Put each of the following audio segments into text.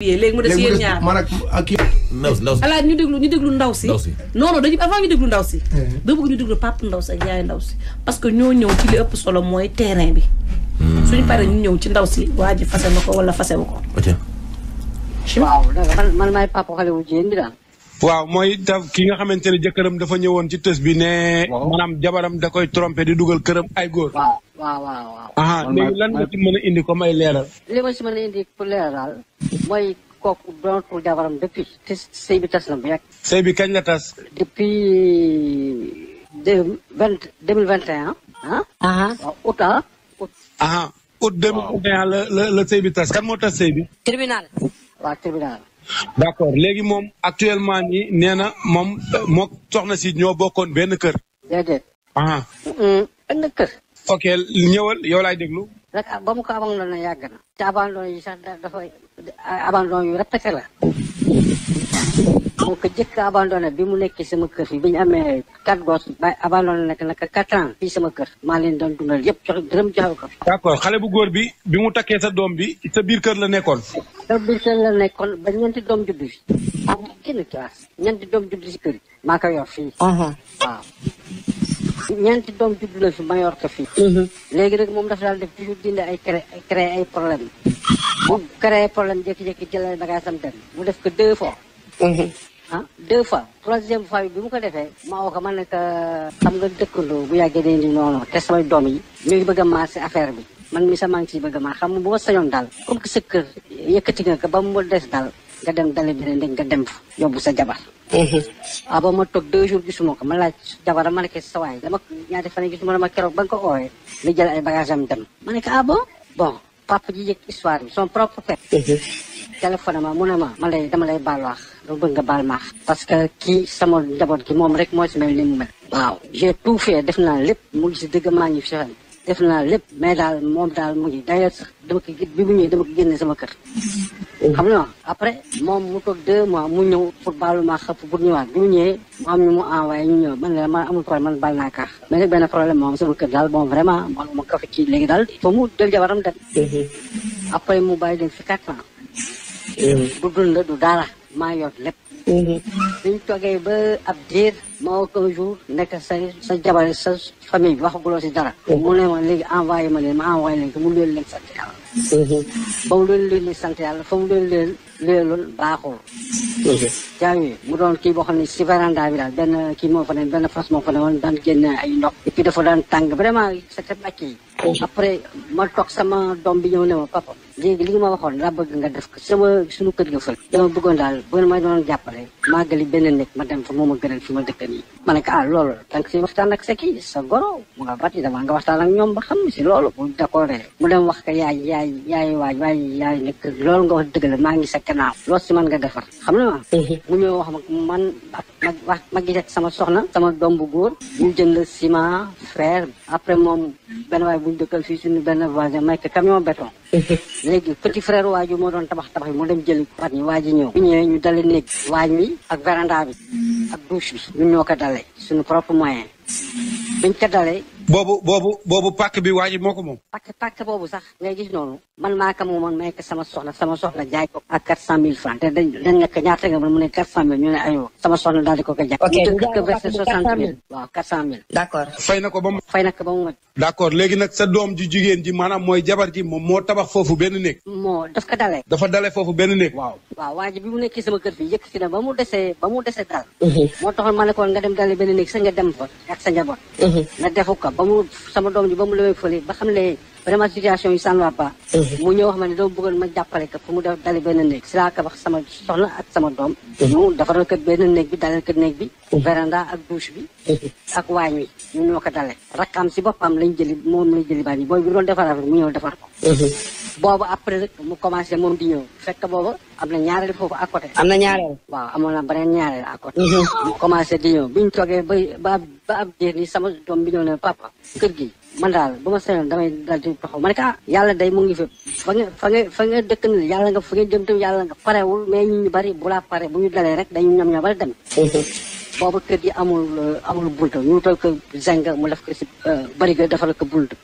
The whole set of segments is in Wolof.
léegi mu des yéen ñaar man ak ndaw si alaaj ñu déglu ndaw si non non dañu avant ñu déglu ndaw si da bëgg ñu déglu papa ndaw si ak yaay ndaw si parce que ñoo ñëw ci li ëpp solo mooy terrain bi suñu paree ñu ñëw ci ndaw si waa ji fase na ko wala fase wu ko waaw man maay papa xale wu jigéen bi daal waaw mooy ki nga xamante ne jëkkëram dafa ñëwoon ci tës bi ne maanaam jabaram da koy trompé di dugal këram ay góor waaw aha léegi lan nga ci mën a indi comme ay leeral li ma si mën a indi pour leeral daal mooy kooku doonatul jabaram depuis te sëy bi tas na bu yàgg sëy bi kañ la tas depuis 2021 waaw août aha août 2021 la sëy bi tas kan moo tas sëy bi tribunal waaw tribunal d'accord léegi moom actuellement nii nee na moom moo soxna si ñoo bokkoon benn kër déedéet aha benn kër ok ñëwal yow laay déglu rek ba mu ko abandonné yàgg na te abandon yi sax dafa abandon yu répété la donc jëkk abandonné bi mu nekkee sama kër fii bi ñu amee 4 gosses ba abandonné nekk naka 4 ans fii sama kër maa leen doon dundal yëpp joxe dërëm joxe ko fi d'accord xale bu góor bi mu takkee sa doom bi sa biir kër la nekkoon sa biir kër la nekkoon ba ñeenti doom juddu fi am kenn classe ñeenti doom juddu si kër yi maa ko yor fii waaw ñeenti doom juddu la fi ma yor ko fii léegi rek moom dafa daal def toujours dindi ay créé ay problème bu créé problème jékki-jékki jël ay bagage am dem mu def ko 2 fois 2 fois 3e fois bi mu ko defee ma woo ko man ne que xam nga dëkkandoo bu yàggee day indi noonu te samay doom yi ñu ngi bëgg a maase affaire bi man mi sa maa ngi ciy bëgg a maa xam nga bu ma sañoon daal comme que sa kër yëkkati nga ko ba mu des daal nga dem dale beneen nga dem fa yóbbu sa jabar ba ma toog 2 jours gisuma ko ma laaj jabar ma ne ko sa waay dama ñaati fan gisuma dama keroog ba nga ko oowee li jël ay bagage am dem ma ne ko bon papa ji yëg histoire bi son propre père téléphone ma mu ne ma dama lay baal wax dama bëgg nga baal maax parce que kii sama njaboot gi moom rek moo si mel ni mu mel waaw j'ai tout fait def naa lépp mu ngi si dëgg maa ngi fi def naa lépp mais daal moom daal mu ngi d'ailleurs sax dama ko bi mu ñëwee dama ko génne sama kër xam nga après moom mu toog 2 mois mu ñëw pour baalu ma xëpp pour ñëwaat bi mu ñëwee mu am ñu mu envoyé ñu ñëw man la man amul problème man baal naa kaax mais nag benn problème moom sama kër daal bon vraiment man ma ko fi kii léegi daal il faut mu jël jabaram dem après mu bàyyi leen fi 4 ans du dund du dara maa yor lépp biñ toogee ba ab diir ma woo ko un jour nekk sa jabar sa famille bi waxaguloo si dara mu ne ma léegi envoyé ma leen ma envoyé leen ko mu leen leen sant yàlla ba mu leen sant yàlla fa mu leen loolu baaxul jaawi mu doon kii boo xam ne si véranda bi daal benn kii moo fa ne benn fas moo fa ne woon daan génne ay ndox et puis dafa daan tàng vraiment c'était màcc yi après ma toog sama doom bi ñëw ne ma papa léegi li nga ma waxoon laa bëgg nga def ko suñu kër ga fël dama bëggoon daal bu ma doon jàppale màggali benn nekk ma dem fa moo ma gënal fi ma dëkk nii ma ne ko loolu danga si waxtaan ak sa kii sa goro mu nga bati dama nga waxtaan ak ñoom ba xam si loolu bu d'accord mu dem wax ko yaay waay nekk loolu nga wax dëgg la maa ngi sa gannaaw loolu si man nga defar xam na ma mu ñëw wax man ma gis ak sama soxna sama doom bu góor ñu jënd ciment fer après moom benn waay bu ñu dëkkal fii suñu benn voisin may ko camion béton léegi petit frère waaju moo doon tabax yi mu dem jëli pat ñi waa ji ñëw bu ñëwee ñu dale néeg waañ wi ak véranda bi ak douche bi ñun ñoo ko dale suñu propre moyen biñ ko dalee boobu pàkk bi waa ji moo ko moom pàkk boobu sax ngay gis noonu man maa ko moomoon may ko sama soxna jaay ko ak 400 000 francs te dañ nekk ñaata nga mu ne 400 000 ñu ne ayoo sama soxna daal di ko jaay ñu ko versé 60 000 waaw 400 000 d'accord fay na ko ba mu mat d'accord léegi nag sa doom ji jigéen ji maanaam mooy jabar ji moom moo tabax foofu benn néeg dafa dale foofu benn néeg waaw waa ji bi mu nekkee sama kër fii yëkkati na ba mu desee dal moo taxoon ma ne ko nga dem dale benn néeg sa nga dem fa ak sa njaboot nga defu ko ba mu sama doom ji ba mu lewee fële ba xam ne vraiment situation yi ça ne va pas mu ñëw wax ma ne dama bëggoon ma jàppale ko fu mu def dale benn néeg si laa ko wax sama soxna ak sama doom ñu defaral ko benn néeg bi dalal ko néeg bi véranda ak douche bi ak waañ wi ñu ñoo ko dale rakam si boppam lañ jëli baañ yi booy bi doon defar mu ñëw defar ko boobu après rek mu commencé moom di ñëw fekk boobu am na ñaareel foofu à côté am na ñaareel waaw amoon na beneen ñaareel à côté mu commencé di ñëw biñ toogee ba ab diir ni sama doom bi ñëw ne papa kër gi man daal bu ma sañoon damay daal di taxaw ma ne ko yàlla day mu ngi fépp fa nga dëkk ni yàlla nga fa nga jëm tam yàlla nga parewul mais ñu bari bu laa pare bu ñu dalee rek dañu ñoom bari dem boobu kër gi amul buntu ñu wutal ko zinc mu def ko si bariga defal ko buntu.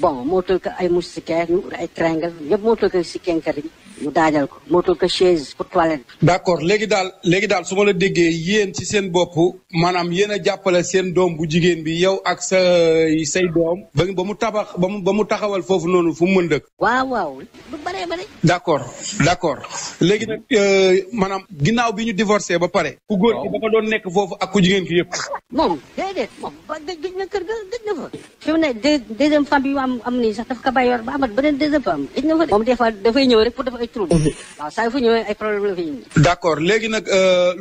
bon moo wutal ko ay moustiquaire ñu ay triangle yëpp moo wutal ko si kenkar yi mu daajal ko mootul ko chaise pour toilette. d'accord léegi daal su ma la déggee yéen ci seen bopp maanaam yéen a jàppale seen doom bu jigéen bi yow ak say doom ba mu taxawal foofu noonu fu mu mën dëkk. waaw lu bëree bëri. d'accord léegi nag maanaam ginnaaw bi ñu divorcé ba pare. ku góor ki dafa doon nekk foofu ak ku jigéen ki yëpp. moom déedéet moom ba gëj na kër ga gëj na fa. fi mu ne deuxième femme bi am nii sax dafa ko bàyyi yor ba amat beneen deuxième femme gëj na fa de. moom des fois dafay ñëw rek pour def ay trouble. waaw saa yu fa ñëwee ay problème la fi indi. d'accord léegi nag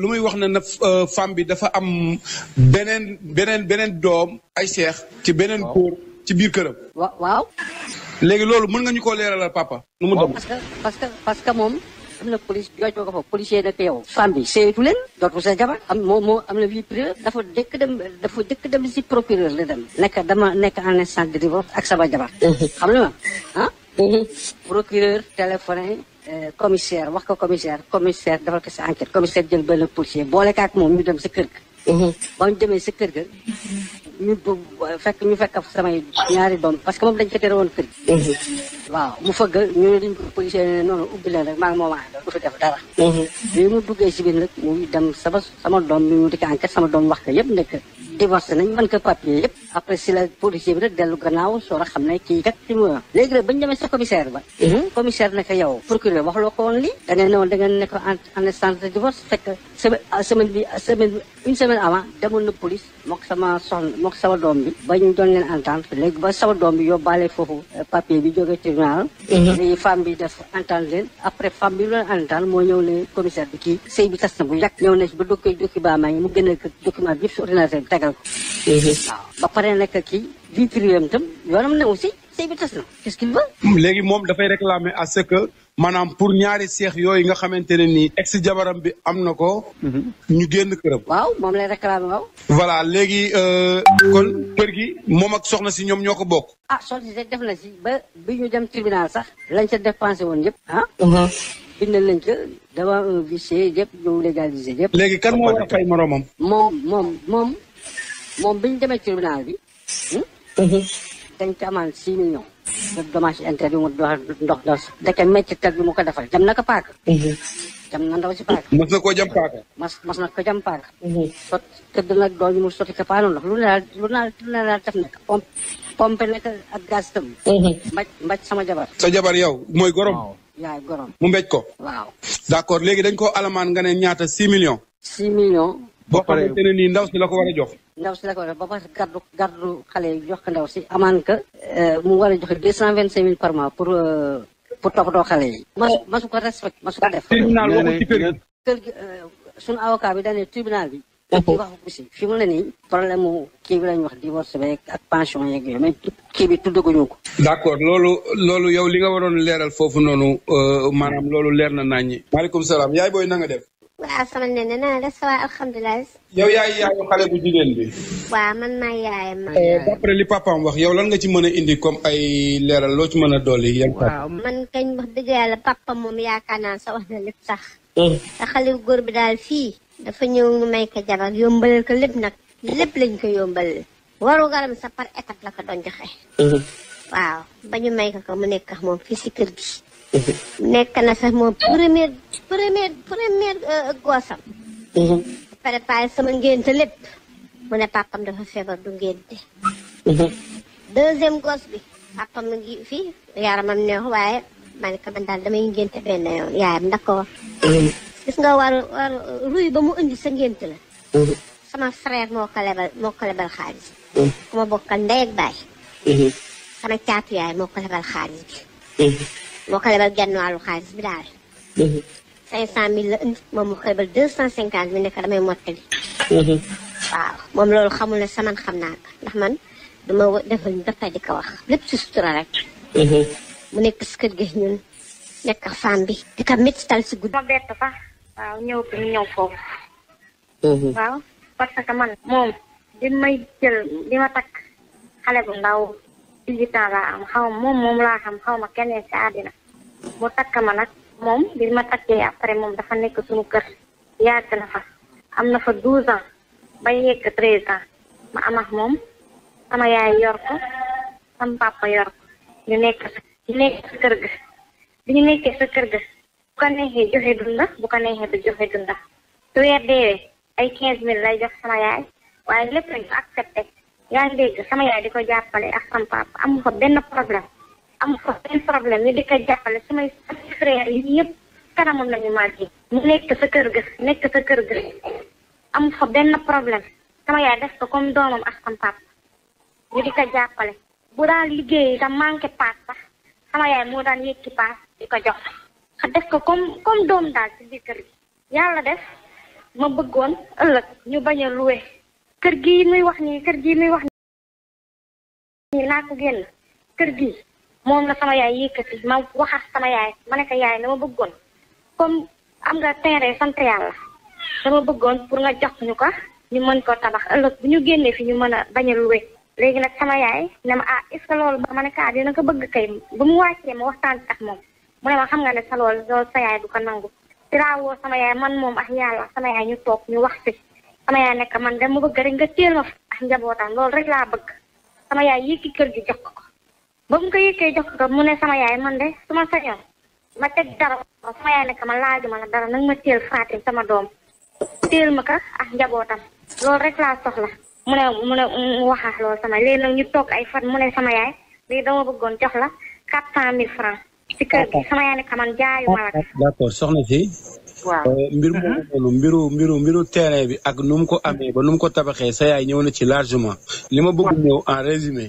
lu muy wax ne na femme bi dafa am beneen doom ay seex ci beneen góor ci biir këram. waaw. léegi loolu mën nga ñu koo leeralal papa. nu mu dem parce que moom am na police yoo ko fa policier nag yow. femme bi seetu leen dootu sa jabar moo am na vie privée dafa dëkk dem si procureur la dem. dama nekk en instance de divorce ak sama jabar. xam nga ah. procureur téléphoné commissaire wax ko commissaire defal ko sa enquête commissaire jël benn policier boole kaak moom ñu dem sa kër ga. ba ñu demee sa kër ga ñu fekk samay ñaari doom parce que moom dañ ko tere woon kër gi. waaw mu fëgg ñu ne dañ ko policier ne noonu ubbi leen rek maa ngi moom du fi def dara. bi mu duggee si biir nag mu dem sama doom bi mu di ko enquête sama doom wax ko yëpp nekk divorcé nañ mën ko papier yëpp après si la policier bi nag dellu gannaaw soo xam ne kii kat ci mu léegi nag bañ demee sa commissaire ba. commissaire ne ko yow procureur wax loo ko woon lii da ngeen ne woon da ngeen nekk en instance de divorce fekk une semaine avant demoon na police mook sama doom bi ba ñu doon leen entendre léegi ba sama doom bi yóbbaale foofu papier bi jógee tribunal. léegi femme bi def entendre leen après femme bi doon entendre moo ñëw ne commissaire bi kii sëy bi tas na bu yàgg ñëw na ba document yi mu génne document bi yëpp si ordinateur bi tegal ko. waaw ba pare nekk kii vie privée tam yoonam ne aussi sëy bi tas na qu'est-ce qu'il veut. léegi moom dafay réclamer à ce que maanaam pour ñaari seex yooyu nga xamante ne nii ex jabaram bi am na ko. ñu génn këram. waaw moom lay réclamer waaw. voilà léegi kon kër gi moom ak soxna si ñoom ñoo ko bokk. soxna si def na si ba bi ñu dem tribunal sax lañ ca dépensé woon yëpp bindal nañ ko devant un huissier yëpp ñu légaliser yëpp. léegi kan moo war a fay moroomam. moom bi ñu demee tribunal bi. dañ ko amaan 6 millions. de dommage intérêt bi mu ndox dëkk méttital bi mu ko defal jam na ko paaka. jam na ndaw si paaka. mas na koo jam paaka. mas na ko jam paaka. sot tëdd nag doon ñu mu sotti ko paano ndox lu ne daal def na ko pompe nekk ak gaz itam. mbaj sama jabar. sa jabar yow mooy gorom. yaay gorom. mu mbéj ko. waaw. d'accord léegi dañ ko alamaan nga ne ñaata 6 millions. 6 millions. boo xamante ne nii ndaw si la ko war a jox. ndaw si la ko war a jox ba pare gardu xale yi jox ko ndaw si amaan ka mu war a joxe 225 000 par mois pour toppatoo xale yi. masu ko respect masu ko def. tribunal waxul ci kër gi sunu avocat bi dañu tribunal bi. kii wax ko si fi mu ne nii problème mu kii bi lañ wax divorce beeg ak pension yeeg yooyu mais kii bi tuddaguñu ko. d'accord loolu yow li nga waroon leeral foofu noonu maanaam loolu leer na naññi. maaleykum salaam yaay booy na nga def. waaw sama nene naa def sa waa alhamdulilah. yow yaay yaayu xale bu jigéen bi. waaw man maa yaayam. d'après li papaam wax yow lan nga ci mën a indi comme ay leeral loo ci mën a dolli yan. waaw man kañ wax dëgg yàlla papa moom yaakaar naa sa wax na lépp sax. te xale bu góor bi daal fii. dafa ñëw ñu may ko jabar yombalal ko lépp nag lépp lañ ko yombalal. waru garam sa par étape la ko doon joxe. waaw ba ñu may ko mu nekk ak moom fii si kër gi. nekk na sax moom première goosam. préparé sama ngénte lépp mu ne papam dafa feebar du ngénte. deuxième goos bi papam mu ngi fii yaramam neex waaye ma ne ko man daal damay ngénte benn yoon yaayam d'accord. gis nga war ruy ba mu indi sa ngénte la. sama frère moo ko lebal xaalis. ku ma bokkal ndey ak baay. sama caatu yaay moo ko lebal xaalis bi. moo ko lebal genn wàllu xaalis bi daal. 500 000 la indi moom mu ko lebal 250 000 nekk damay mottali. waaw moom loolu xamul ne sama xam naa ko ndax man dama defal ñu dafa di ko wax lépp si sutura rek. mu nekk si kër gi ñun nekk femme bi. di ko méttital si guddi. ma bett sax waaw ñëw bi mu ñëw foofu. waaw parce que man moom di may jël di ma takk xale bu ndaw 18 ans laa am xaw moom laa xam xaw ma kenn ci àddina mu takk ma nag moom bi ma takkee après moom dafa nekk suñu kër yàgg na fa am na fa 12 ans ba yegg 13 ans ma am ak moom sama yaay yor ko sama papa yor ko ñu nekk sa kër ga bi ñu nekkee sa kër ga ko neexee joxe dunda bu ko neexee du joxe dunda su weer deewee ay 15000 lay jox sama yaay waaye lépp lañu accepté yaa ngi dégg sama yaay di ko jàppale ak sama papa amu fa benn problème ñu di ko jàppale samay frère yi yëpp kanamam lañu màggi mu nekk sa kër ga amu fa benn problème sama yaay def ko comme doomam ak sama papa ñu di ko jàppale bu daan liggéey da manqué paas sax sama yaay moo daan yëkki paas di ko jox def ko comme doom daal ci biir kër gi yàlla def ma bëggoon ëllëg ñu bañ a loué kër gii muy wax nii naa ko génn kër gii moom la sama yaay yëkkati ma waxaat sama yaay ma ne ko yaay dama bëggoon comme am nga terrain sant yàlla dama bëggoon pour nga jox ñu ko ñu mën ko tabax ëllëg bu ñu génnee fi ñu mën a bañ a loué léegi nag sama yaay ne ma est-ce que loolu ba ma ne ko dina ko bëgg kay ba mu wàccee ma waxtaan ak moom mu ne ma xam nga ne sa loolu sa yaay du ko nangu woo sama yaay man moom ak yàlla sama yaay ñu toog ñu wax si sama yaay nekk man dama bëgg rek nga téel ma ak njabootam loolu rek laa bëgg sama yaay yëkki kër gi jox ko ba mu ko yëkkee jox ko mu ne sama yaay man de su ma sañoon ma teg dara sama yaay nekk ma laajuma la dara nag ma téel Fatim sama doom téel ma ko ak njabootam loolu rek laa soxla mu ne mu waxaat loolu sama léegi nag ñu toog ay fan mu ne sama yaay léegi dama bëggoon jox la 400 000 francs ci kër gi sama yaay nekk man jaayuma la. d'accord soxna si. waaw mbir moomu noonu mbiru terrain bi ak nu mu ko amee ba nu mu ko tabaxee sa yaay ñëw na ci largement li ma bëgg ñëw en résumé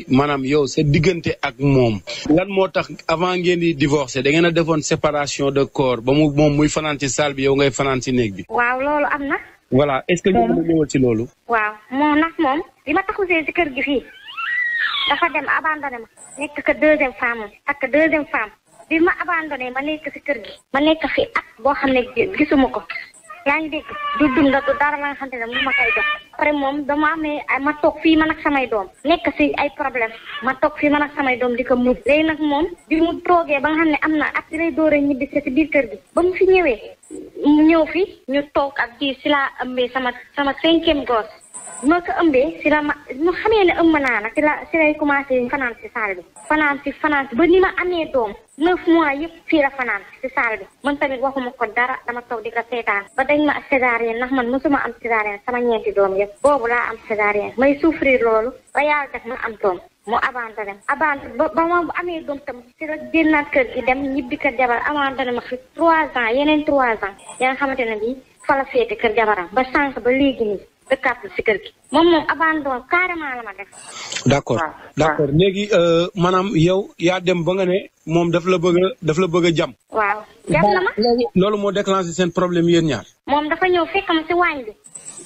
maanaam yow sa diggante ak moom lan moo tax avant ngeen di divorcer da ngeen a defoon séparation de corps ba moom muy fanaan ci salle bi yow ngay fanaan ci néeg bi. waaw loolu am na. voilà est-ce que ñu mën a ñëwal ci loolu. waaw moom li ma taxusee ci kër gi fii dafa dem abandonné ma nekk que deuxième femme ak deuxième femme. bi ma abandonné ma nekk ci kër gi ma nekk fi at boo xam ne gisuma ko yaa ngi dégg du dund du dara la nga xam ne mu ma koy jox après moom dama amee ma toog fii man ak samay doom nekk ci ay problème ma toog fii man ak samay doom di ko mujj léegi nag moom bi mu toogee ba nga xam ne am na at lay door a ñibbi ci biir kër gi ba mu fi ñëwee mu ñëw fi ñu toog ak kii ci laa ëmbee sama 5e gosse ma ko ëmbee si la ma xamee ne ëmb naa nag si lay commencé fanaan si saal bi fanaan si ba ni ma amee doom 9 mois yëpp fii la fanaan si saal bi man tamit waxuma ko dara dama toog di ko seetaan ba dañ ma césarienne ndax man mosuma am césarienne sama ñeenti doom yëpp boobu laa am césarienne may souffrir loolu ba yàlla def ma am doom mu abandonné ba ma amee doom tam si la génnaat kër gi dem ñibbi kër jabar abandonné ma fi 3 ans yeneen 3 ans ya nga xamante ne bii fa la féete kër jabaram ba sànq ba léegi nii dëkkaat si kër gi moom abandon carrément la ma def. d'accord léegi maanaam yow yaa dem ba nga ne moom daf la bëgg a jam. waaw jam na ma. loolu moo déclenché seen problème yéen ñaar. moom dafa ñëw fekk ma si waañ bi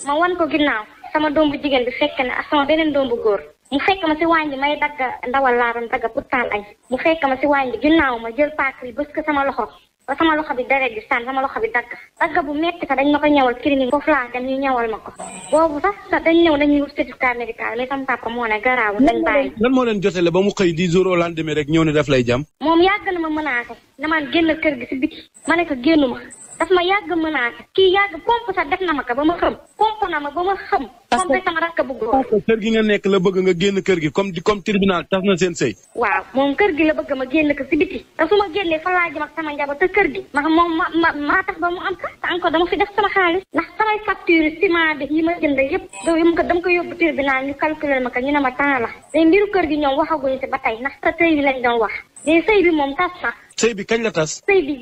ma wan ko ginnaaw sama doom bu jigéen bi fekk na ak sama beneen doom bu góor mu fekk ma si waañ bi may dagg ndawal laa doon dagg pour taal añ mu fekk ma si waañ bi ginnaaw ma jël paak bi bës ko sama loxo. ba sama loxo bi deret bi sànni sama loxo bi dagg bu metti ka dañ ma ko ñawal clinique foofu laa dem ñu ñawal ma ko boobu sax dañ ñëw dañuy wut certificat médical mais sama papa moo ne garaawu dañ bàyyi. lan moo leen jotele ba mu xëy 10 jours au lendemain rek ñëw ne daf lay jam. moom yàgg na ma menacé na man génn kër gi si biti ma ne ko génnu ma daf ma yàgg menacé kii yàgg pompe sax def na ma ko ba ma xëm pompe na ma ba ma xëm. pompe sama rakk bu góor. kër gi nga nekk la bëgg nga génn kër gi comme tribunal tas na seen sëy. waaw moom kër gi la bëgg ma génn ko si biti te su ma génnee fa laa jëm ak sama njaboot te kër gi moom maa tax ba mu am ka te encore dama fi def sama xaalis ndax samay facture ciment bi yi ma jënd yëpp dama ko yóbbu tribunal ñu calculer ma ko ñu ne ma temps la mais mbiru kër gi ñoom waxaguñu si ba tey ndax te sëy bi lañ doon wax mais sëy bi moom tas na. sëy bi kañ la tas. sëy bi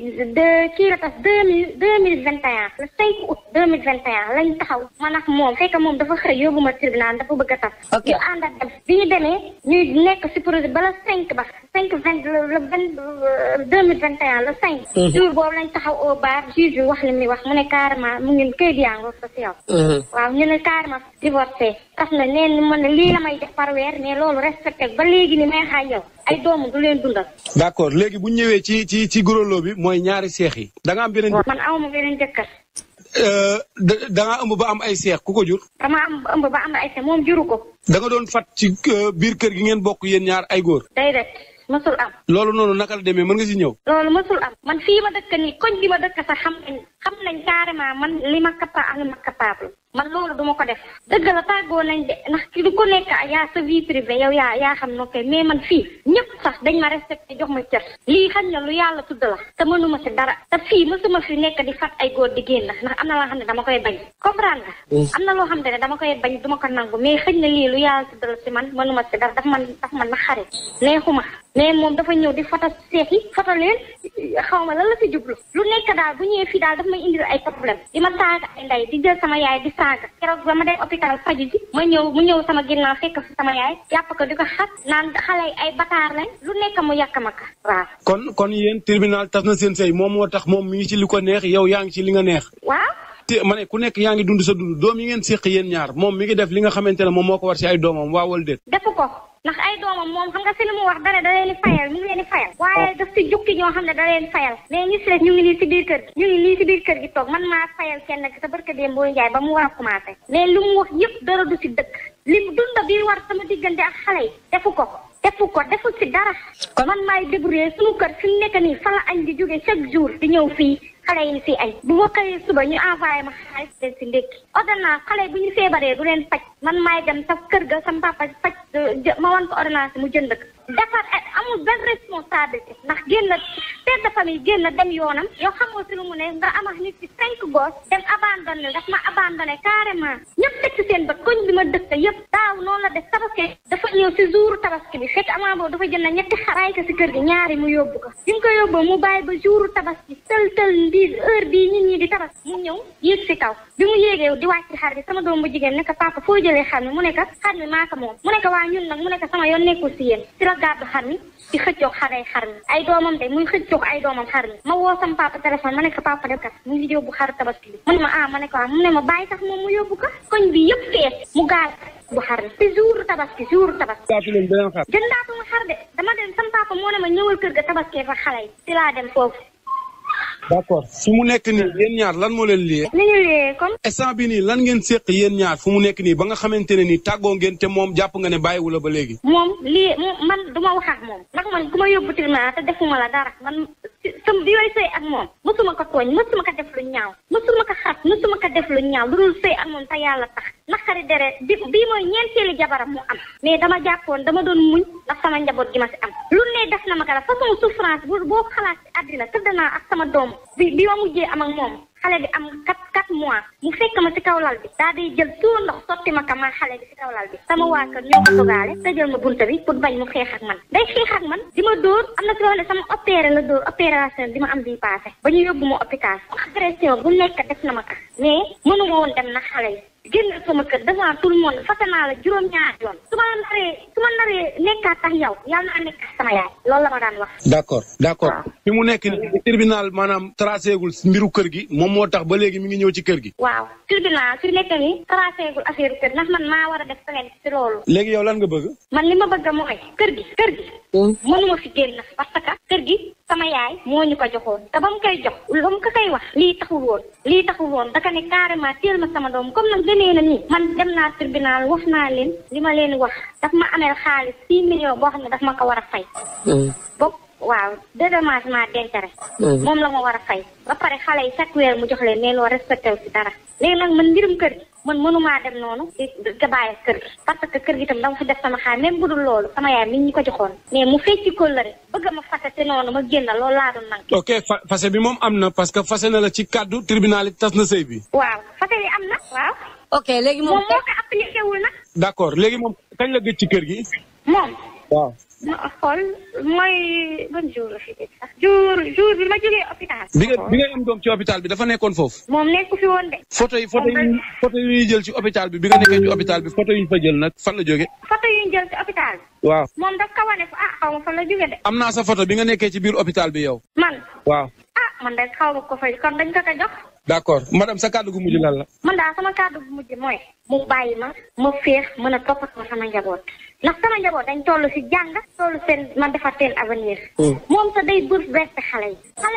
kii la tas 2021 le 5 août 2021 lañ taxaw man ak moom fekk moom dafa xëy yóbbu ma tribunal dafa bëgg a tas. ok ñu ànd ak dem bi ñu demee ñuy nekk si projet ba le 5 ba 2021 le 5. jour boobu lañ taxaw au bar juge bi wax li muy wax mu ne carrément mu ngi këyit yaa ngi ko si yow. waaw ñu ne carrément divorcé tas na neen man ne lii la may def par weer mais loolu respecté ba léegi ni may xaaj yow ay doomu du leen dundal. d'accord léegi bu ñëwee ci gurolo bi mooy ñaari seex yi. da nga am beneen. man awma beneen jëkkër. da nga ëmb ba am ay seex ku ko jur. dama ëmb ba am ay seex moom juru ko. da nga doon fat ci biir kër gi ngeen bokk yéen ñaar ay góor. déedéet mësul am. loolu noonu naka la demee mën nga si ñëw. loolu mësul am man fii ma dëkk nii koñ bi ma dëkk sax xam nañ carrément man li ma capable ak li ma capable man loolu duma ko def dëgg la tàggoo nañ de ndax ki du ko nekk yaa sa vie privée yow yaa xam noo koy mais man fii ñëpp sax dañ ma respecté jox ma cër lii xañ na lu yàlla tudd la te mënuma si dara te fii mësuma fi nekk di fat ay góor di génn ndax am na loo xam ne dama koy bañ comprendre nga am na loo xam ne dama koy bañ duma ko nangu mais xëj na lii lu yàlla tudd la si man mënuma si dara daf man na xarit neexuma mais moom dafa ñëw di foto seex yi foto leen xaw ma lan la si jublu lu nekk daal bu ñëwee fii daal daf may indil ay problème di ma saaga ay ndey di jël sama yaay di saaga keroog ba ma dem hôpital faju ji mu ñëw sama ginnaaw fekk fi sama yaay jàpp ko di ko xat naan xale ay bataar lañ lu nekk mu yàq ma ka waaw kon yéen tribunal tas na seen sëy moom moo tax moom mi ngi ci li ko neex yow yaa ngi ci li nga neex waaw te ma ne ku nekk yaa ngi dund sa dund doom yi ngeen séq yéen ñaar moom mi ngi def li nga xamante ne moom moo ko war ci ay doomam waa wala déet defu ko ndax ay doomam moom xam nga si li mu wax dara da leen di fayal mi ngi leen di fayal waaye daf si jukki ñoo xam ne da leen fayal mais ñi si des ñu ngi nii si biir kër gi ñu ngi nii si biir kër gi toog man maa fayal kenn ki sa barka déem booy njaay ba mu war a commencé mais lu mu wax yëpp dara du si dëkk li mu dunda bi war sama diggante ak xale yi defu ko deful si dara man maay débrouiller suñu kër fi mu nekk nii fa la añ di jóge chaque jour di ñëw fii xale yi ni fii añ bu ma xëyee suba ñu envoyé ma xaalis leen si ndékki ordonnance xale bu ñu feebaree du leen faj man maay dem sa kër ga sama papa faj ma wan ko ordonnance mu jënd ko defar amul benn responsabilité ndax génn père de famille génn dem yoonam yow xamoo si lu mu ne nga amax nit ci 5 gos dem abandonné daf ma abandonné carrément ñëpp teg ci seen bët koñ bi ma dëkk yëpp daaw noonu la def tabaski dafa ñëw si jouru tabaski bi fekk amaa boobu dafa jënd ñetti xaraay ko si kër gi ñaari mu yóbbu ko bi mu ko yóbbu mu bàyyi ba jouru tabaski tël bii heure bii nit ñi di tabaski mu ñëw yéeg si kaw bi mu yéegee di wàcc xar bi sama doom bu jigéen ne ko papa foo jëlee xar mi mu ne ko xar mi maa ko moom mu ne ko waa ñun nag mu ne ko sama yoon nekkul si yéen si la gàddu xar mi di xëccoog xar mi ay doomam de muy xëccoog ay doomam xar mi ma woo sama papa téléphone ma ne ko papa def kat mu ngi yóbbu xaru tabaski bi mu ne ma ma ne ko mu ne ma bàyyi sax moom mu yóbbu ko koñ bi yëpp fees mu gaal bu xar mi si jour tabaski jëndaatuma xar de dama dem sama papa moo ne ma ñëwal kër ga tabaskee fa xale yi si laa dem foofu d'accord fu mu nekk nii yéen ñaar lan moo leen liyee ni ñu liyee comme instant bi nii lan ngeen séq yéen ñaar fu mu nekk nii ba nga xamante ne nii tàggoo ngeen te moom jàpp nga ne bàyyiwu la ba léegi moom lii man duma wax ak moom ndax man ku ma yóbbu tribunal te defuma la dara man sam bi yooyu sëy ak moom mësuma ko tooñ mësuma ko def lu ñaaw mësuma ko xas mësuma ko def lu ñaaw lu dul sëy ak moom te yàlla tax naqari deret bii mooy ñeenteeli jabaram mu am mais dama jàppoon dama doon muñ ndax sama njaboot gi ma si am lu ne def na ma ko la façon souffrance boo xalaat si àddina tëdd naa ak sama doom bi ma mujjee am ak moom xale bi am 4 mois mu fekk ma si kaw lal bi daa di jël tuur ndox sotti ma ka ma xale bi si kaw lal bi sama waa kër ñoo ko dogaale tëjal ma bunta bi pour bañ mu xeex ak man day xeex ak man di ma dóor am na si wax ne sama opéré la dóor opération bi ma am bii passé ba ñu yóbbu ma hôpital agression bu nekk def na ma ka mais mënuma woon dem na xale yi génn sama kër devant tout le monde fase naa la juróom-ñaari yoon su ma naree nekkaat tax yow yàlla naa nekkaat sama yaay loolu la ma daan wax d'accord fi mu nekk ni tribunal maanaam tracégul mbiru kër gi moom moo tax ba léegi mi ngi ñëw ci kër gi waaw tribunal fi nekk ni tracégul affaire kër ndax man maa war a def plainte ci loolu léegi yow lan nga bëgg man li ma bëgg mooy kër gi mënuma fi génn parce que kër gi sama yaay moo ñu ko joxoon te ba mu koy jox ba mu ko koy wax lii taxul woon daka ne carrément teel ma sama doom comme nag demee na nii man dem naa tribunal wax naa leen li ma leen wax daf ma ameel xaalis 6 millions boo xam ne daf ma ko war a fay bopp waaw dédommagement d'intérêt moom la ma war a fay ba pare xale yi chaque weer mu jox leen ne loo respecté wu si dara léegi nag man mbirum kër gi man mënumaa dem noonu di bàyyi kër gi parce que kër gi tam dama fi def sama xaalis même bu dul loolu sama yaay mi ñu ko joxoon mais mu fecci kóllëre bëgg ma fase te noonu ma génn loolu laa doon nangu ok fase bi moom am na parce que fase na la ci kàddu tribunal yi tas na sëy bi waaw fase bi am na waaw ok léegi moom moo ko appliqué wul nag d'accord léegi moom kañ la gëj ci kër gi moom waaw ma xool mooy ban jour la fi dégg sax jour bi ma jógee hôpital. bi nga am doom ci hôpital bi dafa nekkoon foofu. moom nekku fi woon de. photo yi ñuy jël ci hôpital bi nga nekkee ci hôpital bi photo yi ñu fa jël nag fan la jóge. photo yi ñu jël ci hôpital bi. waaw moom daf ko wane fa xaw ma fan la jóge de. am naa sa photo bi nga nekkee ci biir hôpital bi yow. man. waaw. man de xaw ma ko fay kon dañ ko jox. d'accord madame sa kàddu gu mujj lan la. man daal sama kàddu gu mujj mooy. mu bàyyi ma féex mën a toppatoo sama njaboot. ndax sama njaboot dañ toll si jàng toll seen man defar seen avenir. moom sa day bouleversé xale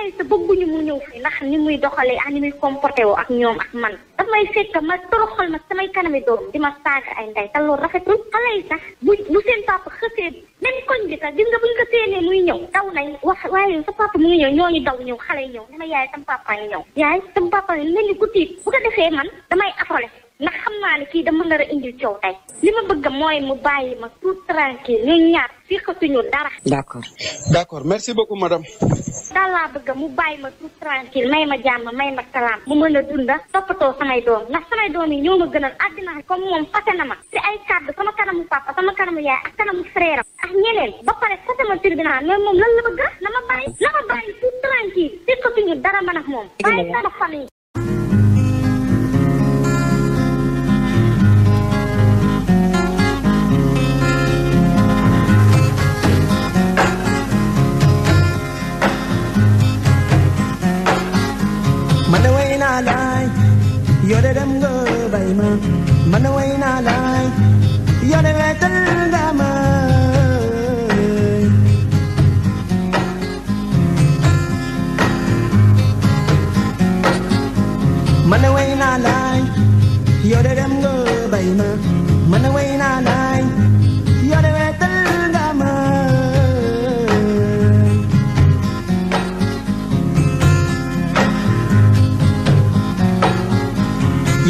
yi sa bëgguñu mu ñëw fii ndax ni muy doxalee ak ni muy comporté woo ak ñoom ak man daf may fekk ma toroxal ma samay kanami doom di ma saaga ay ndey te loolu rafetul xale yi sax bu seen papa xësee même koñ bi sax gis nga buñ ko séenee muy ñëw daw nañ wax waaye sa papa mu ngi ñëw ñooñu daw ñëw xale yi ñëw dama yaay sama papa ngi ñëw yaay sama papa ngi mel ni ku tiit bu ko defee man damay affolé ndax xam naa ne kii dama nar a indil coow tey li ma bëgg mooy mu bàyyi ma tout tranquille ñu ñaar fiqatuñu dara. d'accord merci beaucoup madame. daal laa bëgg mu bàyyi ma tout tranquille may ma jàmm may ma salaam mu mën a dunda toppatoo samay doom ndax samay doom yi ñoo ma gënal àddina comme moom fase na ma ci ay kàddu sama kanamu papa sama kanamu yaay ak kanamu frère ak ñeneen ba pare fase ma tribunal mais moom lan la bëgg na ma bàyyi tout tranquille fiqatuñu dara man ak moom bàyyi sama famille. Yode dem go bay ma man way na lay yode wetal dama man way na lay yode dem go bay ma man way na lay yode wetal dama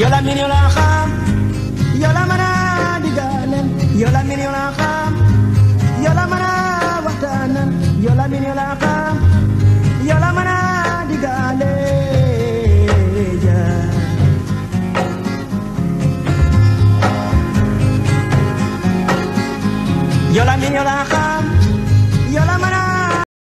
yola min yola xam yola mana digalen yola min yola xam yola mana waxtanan yola min yola xam yola mana digale ja yola min yola xam